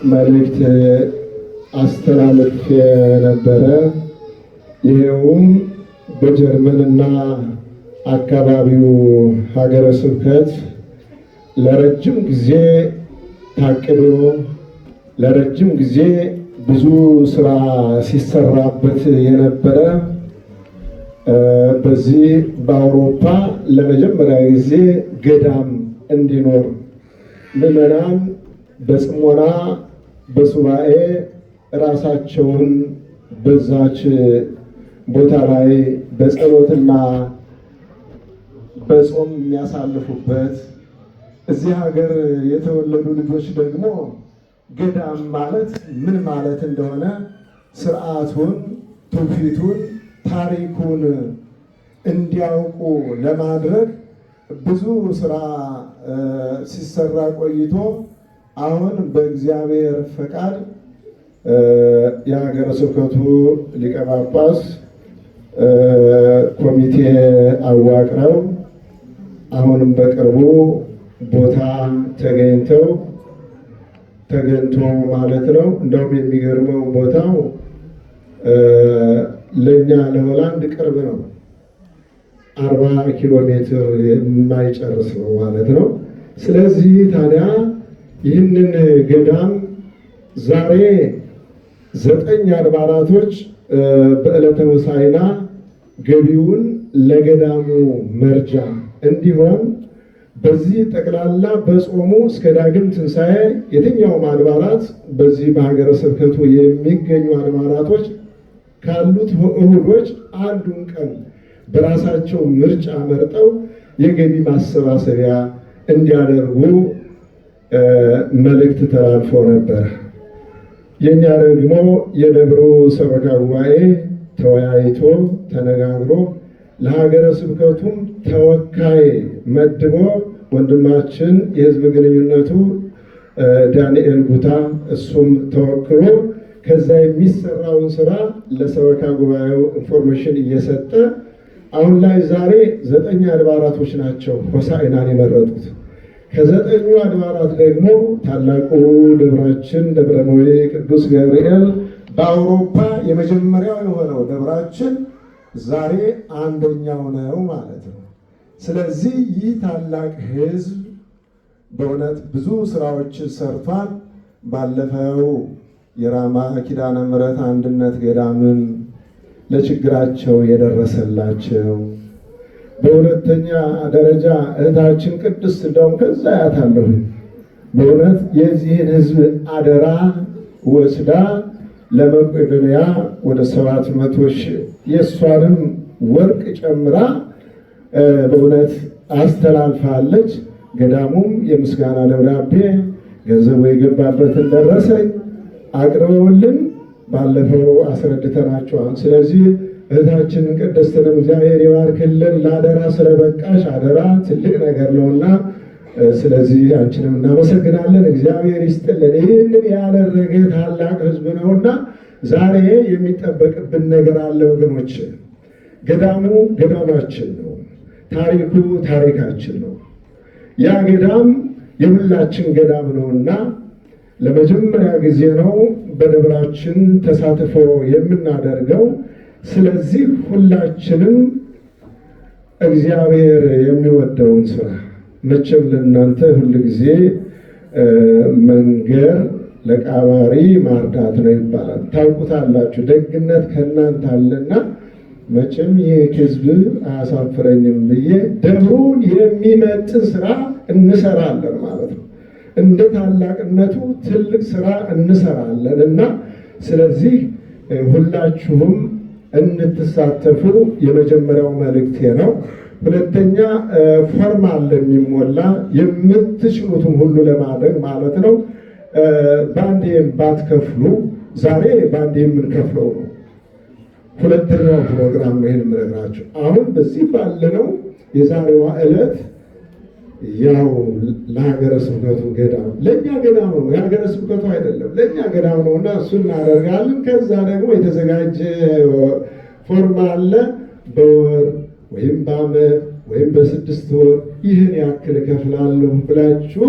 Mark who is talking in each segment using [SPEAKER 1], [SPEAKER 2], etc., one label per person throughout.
[SPEAKER 1] መልእክት አስተላልፌ ነበረ። ይሄውም በጀርመንና አካባቢው ሀገረ ስብከት ለረጅም ጊዜ ታቅዶ ለረጅም ጊዜ ብዙ ስራ ሲሰራበት የነበረ፣ በዚህ በአውሮፓ ለመጀመሪያ ጊዜ ገዳም እንዲኖር፣ ምዕመናን በጽሞና በሱባኤ ራሳቸውን በዛች ቦታ ላይ በጸሎትና በጾም የሚያሳልፉበት፣ እዚህ ሀገር የተወለዱ ልጆች ደግሞ ገዳም ማለት ምን ማለት እንደሆነ ስርዓቱን፣ ትውፊቱን፣ ታሪኩን እንዲያውቁ ለማድረግ ብዙ ስራ ሲሰራ ቆይቶ አሁን በእግዚአብሔር ፈቃድ የሀገረ ስብከቱ ሊቀ ጳጳስ ኮሚቴ አዋቅረው አሁንም በቅርቡ ቦታ ተገኝቶ ማለት ነው። እንደውም የሚገርመው ቦታው ለእኛ ለሆላንድ ቅርብ ነው። 40 ኪሎ ሜትር የማይጨርስ ነው ማለት ነው። ስለዚህ ታዲያ ይህንን ገዳም ዛሬ 9 አድባራቶች በዕለተ ሆሳዕና ገቢውን ለገዳሙ መርጃ እንዲሆን፣ በዚህ ጠቅላላ በጾሙ እስከ ዳግም ትንሣኤ የትኛውም አድባራት፣ በዚህ በሀገረ ስብከቱ የሚገኙ አድባራቶች ካሉት እሁዶች አንዱን ቀን በራሳቸው ምርጫ መርጠው የገቢ ማሰባሰቢያ እንዲያደርጉ መልእክት ተላልፎ ነበር። የእኛ ደግሞ የደብሩ ሰበካ ጉባኤ ተወያይቶ ተነጋግሮ ለሀገረ ስብከቱም ተወካይ መድቦ ወንድማችን የሕዝብ ግንኙነቱ ዳንኤል ጉታ እሱም ተወክሎ ከዛ የሚሰራውን ስራ ለሰበካ ጉባኤው information እየሰጠ አሁን ላይ ዛሬ 9 አድባራቶች ናቸው ሆሳዕናን የመረጡት። ከዘጠኙ አድባራት ደግሞ ታላቁ ደብራችን ደብረ መዊ ቅዱስ ገብርኤል በአውሮፓ የመጀመሪያው የሆነው ደብራችን ዛሬ አንደኛው ነው ማለት ነው። ስለዚህ ይህ ታላቅ ሕዝብ በእውነት ብዙ ስራዎችን ሰርቷል። ባለፈው የራማ ኪዳነ ምሕረት አንድነት ገዳምን ለችግራቸው የደረሰላቸው፣ በሁለተኛ ደረጃ እህታችን ቅድስት እንደውም ከዛ ያታለሁ በእውነት የዚህን ህዝብ አደራ ወስዳ ለመቄዶንያ ወደ 700,000 የእሷንም ወርቅ ጨምራ በእውነት አስተላልፋለች። ገዳሙም የምስጋና ደብዳቤ ገንዘቡ የገባበትን ደረሰኝ አቅርበውልን ባለፈው አስረድተናቸዋል። ስለዚህ እህታችንን ቅድስትንም እግዚአብሔር ይባርክልን። ለአደራ ስለበቃሽ፣ አደራ ትልቅ ነገር ነውና፣ ስለዚህ አንቺንም እናመሰግናለን። እግዚአብሔር ይስጥልን። ይህንን ያደረገ ታላቅ ሕዝብ ነውና ዛሬ የሚጠበቅብን ነገር አለ ወገኖች። ገዳሙ ገዳማችን ነው። ታሪኩ ታሪካችን ነው። ያ ገዳም የሁላችን ገዳም ነውና ለመጀመሪያ ጊዜ ነው በደብራችን ተሳትፎ የምናደርገው። ስለዚህ ሁላችንም እግዚአብሔር የሚወደውን ስራ መቼም ለእናንተ ሁል ጊዜ መንገር ለቃባሪ ማርዳት ነው ይባላል። ታውቁታላችሁ፣ ደግነት ከእናንተ አለና መቼም ይህ ሕዝብ አያሳፍረኝም ብዬ ደብሩን የሚመጥን ስራ እንሰራለን ማለት ነው። እንደ ታላቅነቱ ትልቅ ስራ እንሰራለን እና ስለዚህ ሁላችሁም እንድትሳተፉ የመጀመሪያው መልእክቴ ነው። ሁለተኛ ፎርም አለ የሚሞላ፣ የምትችሉትን ሁሉ ለማድረግ ማለት ነው። በአንዴም ባትከፍሉ፣ ዛሬ በአንዴ የምንከፍለው ነው። ሁለተኛው ፕሮግራም ነው ይህን የምነግራቸው። አሁን በዚህ ባለነው የዛሬዋ ዕለት ያው ለሀገረ ስብከቱ ገዳም፣ ለእኛ ገዳም ነው፣ የሀገረ ስብከቱ አይደለም፣ ለእኛ ገዳም ነው እና እሱ እናደርጋለን። ከዛ ደግሞ የተዘጋጀ ፎርም አለ። በወር ወይም በዓመት ወይም በ6 ወር ይህን ያክል እከፍላለሁ ብላችሁ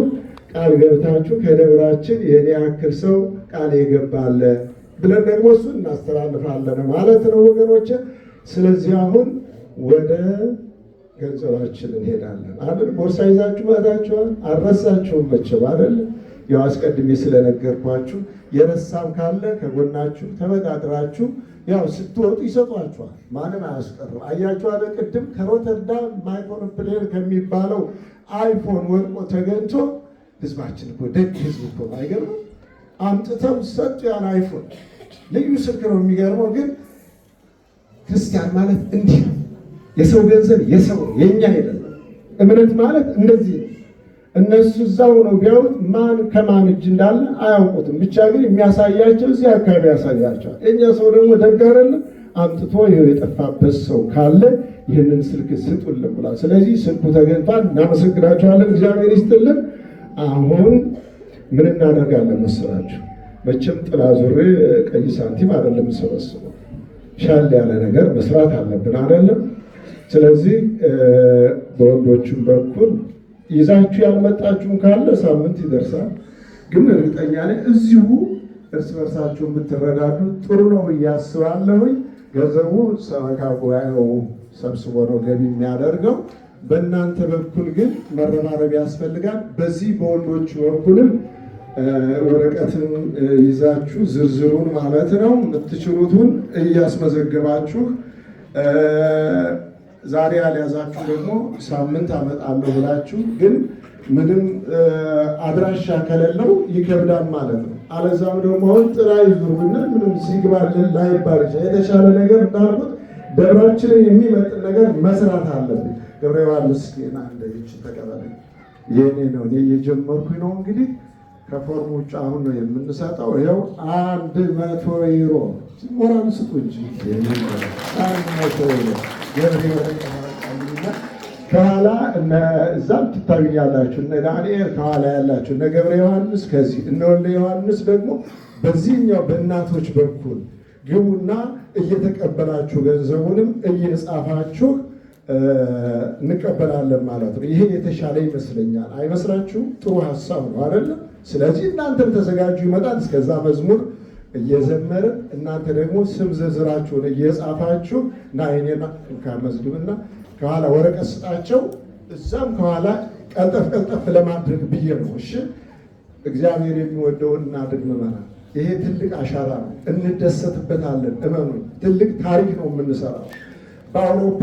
[SPEAKER 1] ቃል ገብታችሁ ከደብራችን ይህን ያክል ሰው ቃል የገባለ ብለን ደግሞ እሱን እናስተላልፋለን ማለት ነው ወገኖች። ስለዚህ አሁን ወደ ገንዘባችን እንሄዳለን አይደል? ቦርሳ ይዛችሁ መጣችኋል፣ አልረሳችሁም መቼም አይደል? ያው አስቀድሜ ስለነገርኳችሁ የረሳም ካለ ከጎናችሁ ተበዳድራችሁ ያው ስትወጡ ይሰጧችኋል። ማንም አያስቀርም። አያችሁ አለ ቅድም ከሮተርዳም micro plane ከሚባለው iPhone ወድቆ ተገኝቶ ህዝባችን እኮ ደግ ህዝብ እኮ አይገርምም? አምጥተው ሰጡ ያን iPhone። ልዩ ስልክ ነው የሚገርመው። ግን ክርስቲያን ማለት እንዲህ ነው። የሰው ገንዘብ የሰው ነው፣ የኛ አይደለም። እምነት ማለት እንደዚህ ነው። እነሱ እዛው ነው ቢያዩት ማን ከማን እጅ እንዳለ አያውቁትም። ብቻ ግን የሚያሳያቸው እዚህ አካባቢ ያሳያቸዋል። የእኛ ሰው ደግሞ ደግ አይደለም፣ አምጥቶ ይኸው የጠፋበት ሰው ካለ ይህንን ስልክ ስጡልን ብሏል። ስለዚህ ስልኩ ተገኝቷል። እናመሰግናቸዋለን። እግዚአብሔር ይስጥልን። አሁን ምን እናደርጋለን መሰላችሁ? መቼም ጥላ ዙሬ ቀይ ሳንቲም አይደለም የምሰበስበው፣ ሻል ያለ ነገር መስራት አለብን አይደለም? ስለዚህ በወንዶቹም በኩል ይዛችሁ ያልመጣችሁም ካለ ሳምንት ይደርሳል። ግን እርግጠኛ ነኝ እዚሁ እርስ በርሳችሁ የምትረዳዱ ጥሩ ነው ብዬ አስባለሁኝ። ገንዘቡ ሰበካ ጉባኤው ሰብስቦ ነው ገቢ የሚያደርገው። በእናንተ በኩል ግን መረባረብ ያስፈልጋል። በዚህ በወንዶቹ በኩልም ወረቀትን ይዛችሁ ዝርዝሩን ማለት ነው የምትችሉትን እያስመዘገባችሁ ዛሬ ያልያዛችሁ ደግሞ ሳምንት አመጣለሁ ብላችሁ ግን ምንም አድራሻ ከሌለው ይከብዳል ማለት ነው። አለዛም ደግሞ አሁን ጥላ ይዙር ብንል ምንም ሲግባልን ላይባል ይችላል። የተሻለ ነገር እንዳልኩት ደብራችንን የሚመጥን ነገር መስራት አለብን። ገብረ ዮሐንስ ና እንደይች ተቀበለኝ። የኔ ነው፣ እኔ እየጀመርኩኝ ነው። እንግዲህ ከፎርሙ ውጭ አሁን ነው የምንሰጠው። ይኸው 100 ዩሮ ሞራል ስጡ እንጂ 100 ዩሮ ገብረ ከኋላ እዛም ትታዩኛላችሁ። እነ ዳንኤል ከኋላ ያላችሁ፣ እነ ገብረ ዮሐንስ ከዚህ፣ እነ ወልደ ዮሐንስ ደግሞ በዚህኛው በእናቶች በኩል ግቡና እየተቀበላችሁ ገንዘቡንም እየጻፋችሁ እንቀበላለን ማለት ነው። ይሄ የተሻለ ይመስለኛል። አይመስላችሁም? ጥሩ ሀሳብ ነው አይደለም? ስለዚህ እናንተም ተዘጋጁ፣ ይመጣል። እስከዛ መዝሙር እየዘመርን እናንተ ደግሞ ስም ዝርዝራችሁን እየጻፋችሁ እና የኔና መዝግብና ከኋላ ወረቀት ስጣቸው። እዛም ከኋላ ቀልጠፍ ቀልጠፍ ለማድረግ ብዬ ነው። እሺ፣ እግዚአብሔር የሚወደውን እናድርግ ምዕመናን። ይሄ ትልቅ አሻራ ነው፣ እንደሰትበታለን። እመኑኝ፣ ትልቅ ታሪክ ነው የምንሰራው። በአውሮፓ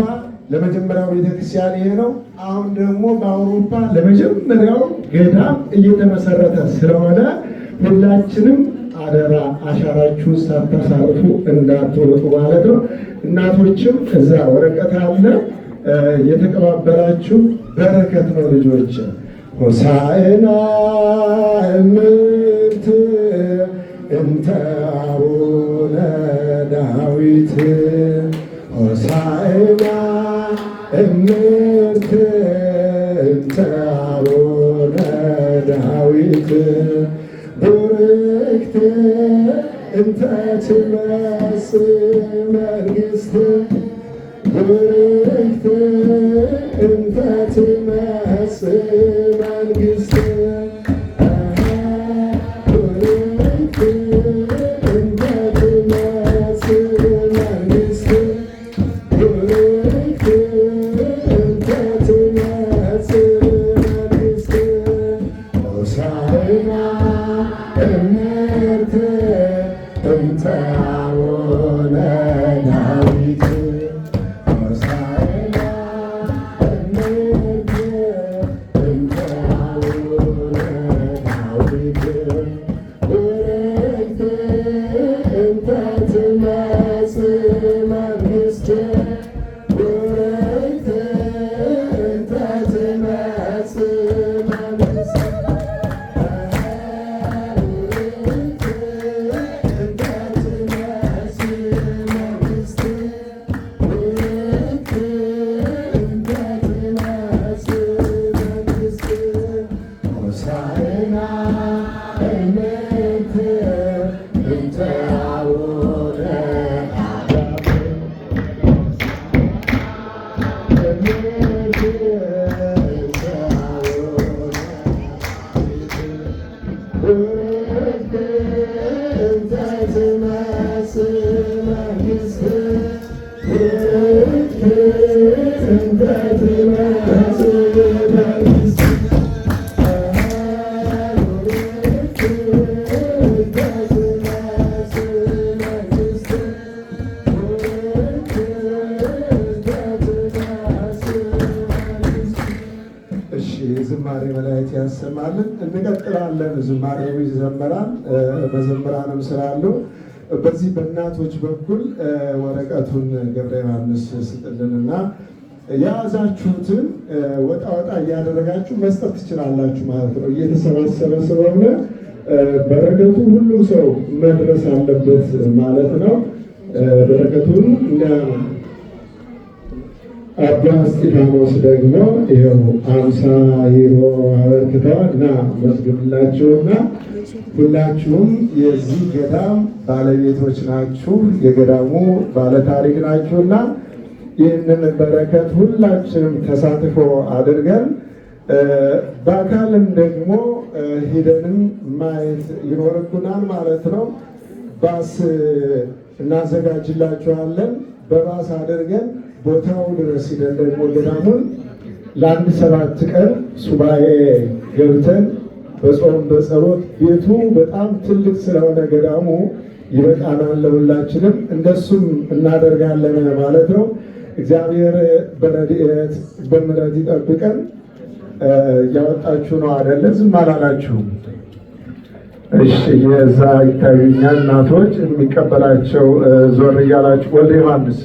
[SPEAKER 1] ለመጀመሪያው ቤተክርስቲያን ይሄ ነው። አሁን ደግሞ በአውሮፓ ለመጀመሪያው ገዳም እየተመሰረተ ስለሆነ ሁላችንም አደራ አሻራችሁን ሳታሳርፉ እንዳትወጡ ማለት ነው። እናቶችም እዛ ወረቀት አለ የተቀባበላችሁ በረከት ነው ልጆች። ሆሳዕና እምርት እንተ አቡነ ዳዊት፣ ሆሳዕና እምርት እንተ አቡነ ዳዊት፣ ቡርክት እንተ ትመጽእ መንግሥት፣ ቡርክት እንተ ትመጽእ መንግሥት፣ ቡርክት እንተ ትመጽእ መንግሥት፣ ቡርክት እንተ ትመጽእ መንግሥት፣ ሆሳዕና እምርት እንተ አቡነ ዳዊት፣ ሆሳዕና እምርት እንተ አቡነ ዳዊት፣ ቡርክት እንተ ትመጽእ መንግሥት፣ ቡርክት እንተ ትመጽእ መንግሥት፣ ቡርክት እንተ ትመጽእ እንቀጥላለን። ዝማሬው ይዘመራል፣ መዘምራንም ስላሉ በዚህ በእናቶች በኩል ወረቀቱን ገብረ ዮሐንስ ስጥልንና የያዛችሁትን ወጣ ወጣ እያደረጋችሁ መስጠት ትችላላችሁ ማለት ነው። እየተሰባሰበ ስለሆነ በረከቱ ሁሉም ሰው መድረስ አለበት ማለት ነው። በረከቱን እንደ አባ እስጢፋኖስ ደግሞ ይኸው 50 ዩሮ አበርክተዋል እና መዝግብላችሁና ሁላችሁም የዚህ ገዳም ባለቤቶች ናችሁ፣ የገዳሙ ባለታሪክ ናችሁና ይህንን በረከት ሁላችንም ተሳትፎ አድርገን በአካልም ደግሞ ሂደንም ማየት ይኖርብናል ማለት ነው። ባስ እናዘጋጅላችኋለን። በባስ አድርገን ቦታው ድረስ ሂደን ደግሞ ገዳሙን ለአንድ 7 ቀን ሱባኤ ገብተን በጾም በጸሎት ቤቱ በጣም ትልቅ ስለሆነ ገዳሙ ይበቃናል ለሁላችንም፣ እንደሱም እናደርጋለን ማለት ነው። እግዚአብሔር በረድኤት በምሕረት ይጠብቀን። እያወጣችሁ ነው አይደለ? ዝም አላላችሁም። እሺ፣ የዛ ይታዩኛል እናቶች የሚቀበላቸው ዞር እያላችሁ ወልደ ዮሐንስ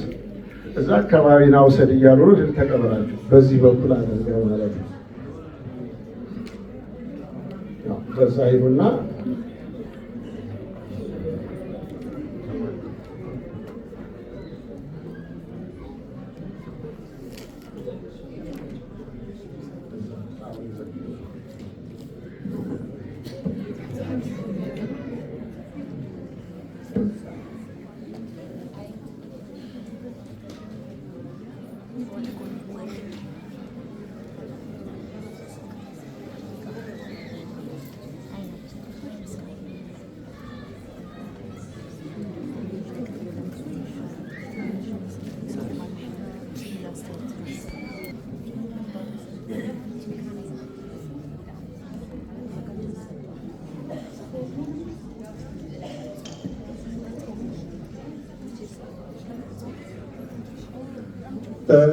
[SPEAKER 1] እዛ አካባቢ ናውሰድ እያሉ ተቀበላችሁ። በዚህ በኩል አድርገው ማለት ነው። በዛ ሂዱና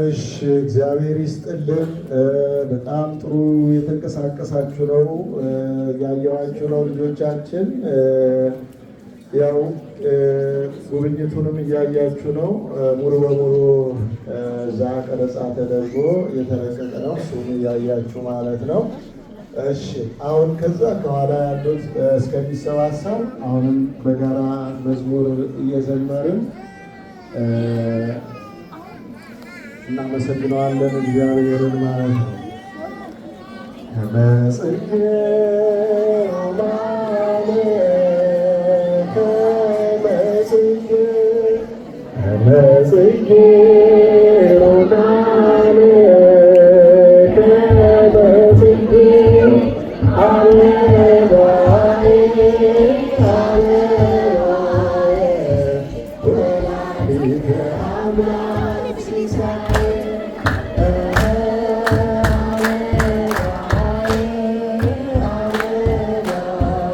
[SPEAKER 1] እሺ፣ እግዚአብሔር ይስጥልን። በጣም ጥሩ የተንቀሳቀሳችሁ ነው፣ ያየኋችሁ ነው ልጆቻችን። ያው ጉብኝቱንም እያያችሁ ነው። ሙሉ በሙሉ እዛ ቀረጻ ተደርጎ የተለቀቀ ነው። እሱም እያያችሁ ማለት ነው። እሺ፣ አሁን ከዛ ከኋላ ያሉት እስከሚሰባሰብ አሁንም በጋራ መዝሙር እየዘመርን እናመሰግነዋለን እግዚአብሔርን ማለት ነው። ከመጽጌ ከመጽጌ ሮማኔ ከመጽጌ አበባዬ አበባዬ ወላዲተ አምላክ ሲሳዬ አበባዬ አበባዬ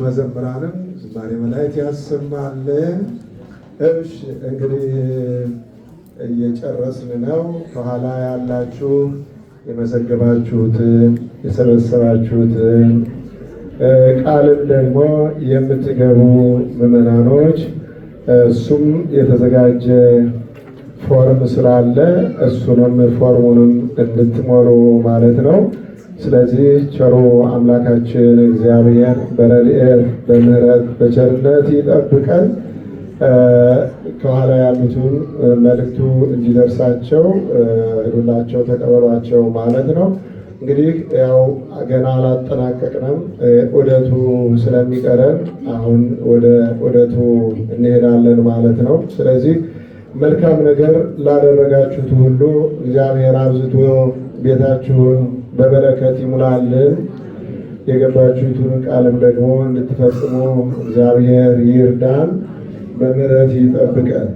[SPEAKER 1] መዘምራንም ዝማሬ መላእክት ያሰማልን። እሺ እንግዲህ እየጨረስን ነው። ከኋላ ያላችሁ የመዘገባችሁትን የሰበሰባችሁትን ቃልም ደግሞ የምትገቡ ምዕመናኖች እሱም የተዘጋጀ ፎርም ስላለ እሱንም ፎርሙንም እንድትሞሉ ማለት ነው። ስለዚህ ቸሩ አምላካችን እግዚአብሔር በረድኤት በምሕረት በቸርነት ይጠብቀን። ከኋላ ያሉትን መልእክቱ እንዲደርሳቸው ሂዱላቸው፣ ተቀበሏቸው ማለት ነው። እንግዲህ ያው ገና አላጠናቀቅንም፣ ዑደቱ ስለሚቀረን አሁን ወደ ዑደቱ እንሄዳለን ማለት ነው። ስለዚህ መልካም ነገር ላደረጋችሁት ሁሉ እግዚአብሔር አብዝቶ ቤታችሁን በበረከት ይሙላልን። የገባችሁትን ቃልም ደግሞ እንድትፈጽሙ እግዚአብሔር ይርዳን፣ በምሕረት ይጠብቀን።